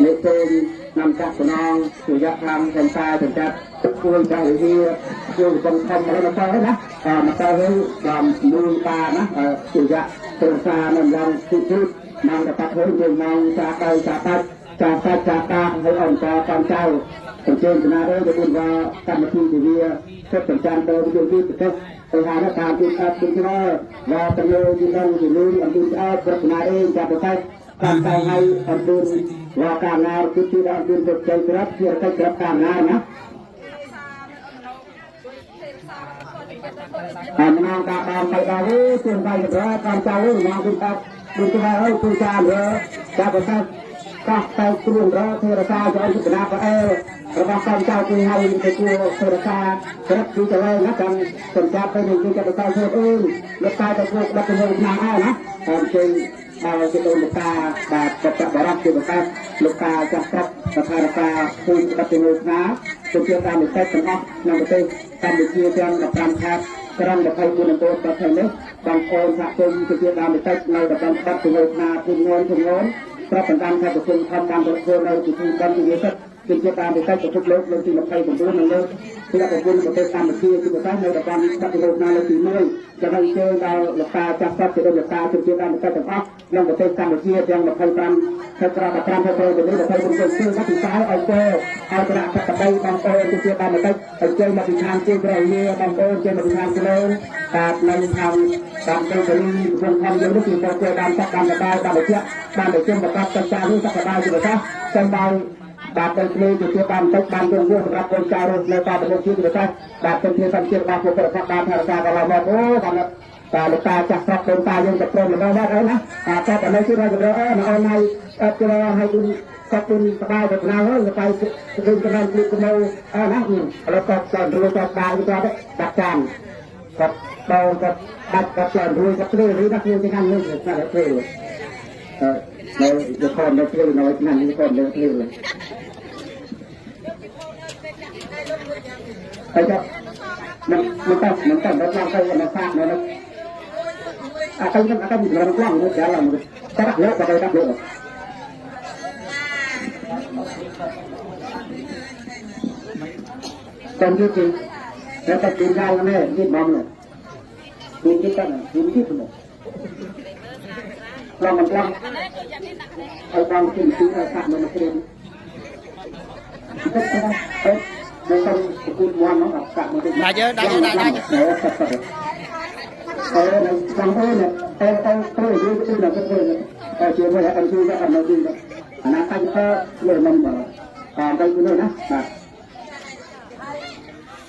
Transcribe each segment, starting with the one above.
នេះទៅនំចាក់សំណងសុយៈខាងសំសាចង្កាត់គួយចាស់វិហាជួយកំធំមកទៅណាមកទៅហើយដល់មូលបាណាសុយៈទ្រសានៅឡើងជិជិម៉ោងតតាហើយយើងម៉ោងចាដៃចាដាច់ចាសាច់ចាតាហើយអន្តតាមចៅអញ្ជើញចំណាយទៅគុណว่าកម្មវិធីទិវាសិទ្ធិប្រចាំដល់យើងទីប្រទេសទៅហាតាមទីអត់ទីក្រว่าទៅលើទីដល់ទីលូអំពីអត់ប្រាថ្នាអេចាប់ទៅតាមតែឲ្យអំពីว่าការណាគឺទីដល់អំពីទៅចៃក្រាប់ជាទៅក្រាប់ការណាណាតាមណាតាបានទៅដល់វិញជួនបាយក្រតាមចៅវិញមកទីតាដូចទៅហើយពូចារើចាប់ទៅកោះទៅគ្រួរធរសាចៅសុកណាប្រអែរបស់តាមចៅគឺហើយទៅគួធរសាក្រាប់គឺទៅណាចាំសំចាប់ទៅនឹងគឺចាប់ទៅធ្វើអឺលោកតាទៅគួដឹកទៅឆ្នាំអើណាតាមជ័យដល់ជាដូនតាបាទបបបរោះជាបកាលោកតាចាស់ស្រុកស្ថានភាពភូមិដឹកទៅឆ្នាំទៅជាតាមនិស្សិតទាំងអស់ក្នុងប្រទេសកម្ពុជាទាំង15ខេត្តក្រុង24អំពើប្រទេសនេះបងប្អូនសហគមន៍ជាដើមតិចនៅតំបន់បាត់ជំនួយណាភូមិងនភូមិងនប្រាប់បណ្ដាខេត្តប្រជុំធំបានធ្វើនៅពិធីបុណ្យទិវាសិទ្ធិជាដើមតិចពិភពលោកលើកទី29និងលើកទី19ប្រទេសកម្ពុជាជាពិសេសនៅតំបន់បាត់ជំនួយណាលើកទី1ចំណែកជើងដល់លោកតាចាស់ស្រុកជាលោកតាជាដើមតិចទាំងអស់ក្នុងប្រទេសកម្ពុជាទាំង25ខេត្តក្រ15ខេត្តទៅនេះ29គឺមកពីសាយឲ្យទៅឲ្យគណៈកតបីបងប្អូនជាដើមតិចឲ្យជើងមកពីខាងជាប្រយាបងប្អូនជាមកពីខាងស្លើតាមនៅខាងតាមទៅទៅក្នុងខំយើងនេះគឺមកជួយតាមសកម្មតាមតាមវិជ្ជាតាមប្រជុំប្រកបកិច្ចការនេះសក្តានុពលជាពិសេសសូមដល់បាទទៅភ្លេជាតាមតិចបានគង់វង្សសម្រាប់កូនចៅរស់នៅតាមប្រទេសជាពិសេសបាទទៅធានសម្ជាតិរបស់ពុទ្ធរដ្ឋបានថែរក្សាកន្លងមកអូបាទតាលោកតាចាស់ស្រុកកូនតាយើងទៅព្រមម្ដងមកអីណាអាតតែនៅជួយរកអឺអូនហើយអត់ជួយឲ្យគុណគាត់គុណសបាយទៅណាហើយទៅគុណចំណងគឹនៅអើណាឥឡូវគាត់ចង់រួចគាត់បាយគាត់ដាក់ចានគាត់ដោគាត់ដាច់គាត់ចង់រួចគាត់ភ្លឺឬណាគឺទីខាងនេះគាត់ភ្លឺអឺនៅយកខននៅភ្លឺនៅឆ្នាំនេះខននៅភ្លឺហើយចុះមិនមិនទៅមិនទៅដល់ទៅនៅសាកនៅអាកៃអាកៃមិនរំខ្លងនោះចាឡំតែដាក់លើតែដាក់លើចាំយូរទីតែតែពីណានេះនេះបងនេះពីទីតាពីទីទៅឡំមិនឡំឲ្យបងទីទីឲ្យសាក់នៅមកព្រាមទៅនៅក្នុងគុណមួយនោះសាក់មកទី ដាច់ដាច់ដាច់ដាច់ អឺនៅក្នុងអឺនេះអឺអឺត្រូវយូរទៅដល់ទៅអឺជាមួយអឺជួយអត់នៅទីអាណាកាច់ទៅលើមិនបើតាមទៅនោះណាបាទ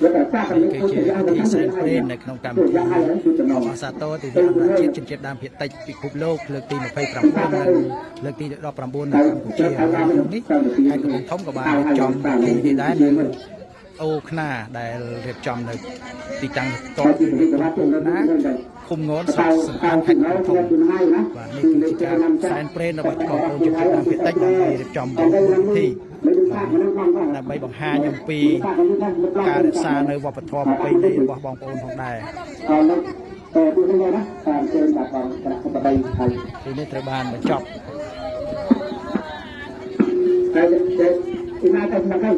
លោកតាសាក់ នេះគឺជាពិធីសែនព្រេននៅក្នុងកម្មវិធីអបអរសាទរទិវាអន្តរជាតិជនជាតិដើមភាគតិចពិភពលោកលើកទី29និងលើកទី19នៅកម្ពុជាហើយក្នុងនេះខេត្តកំពង់ធំក៏បានរៀបចំពិធីនេះដែរនៅអូខ្នាដែលរៀបចំនៅទីតាំងតបគឺណាឃុំងនស្រុកសំអានខេត្តកំពង់ធំបាទនេះគឺជាការសែនព្រេនរបស់បងប្អូនជនជាតិដើមភាគតិចដើម្បីរៀបចំពិធីដើម្បីបង្ហាញអំពីការរក្សានៅវប្បធម៌ប្រពៃណីរបស់បងប្អូនផងដែរ អឺលោកតើពួកនេះណាតាមជើងបាទបងគណៈបតីហើយ ទីនេះត្រូវបានបញ្ចប់ តែទីណាទៅក្នុងហ្នឹង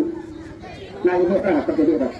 ណាយហូបប្រតិទិបាទ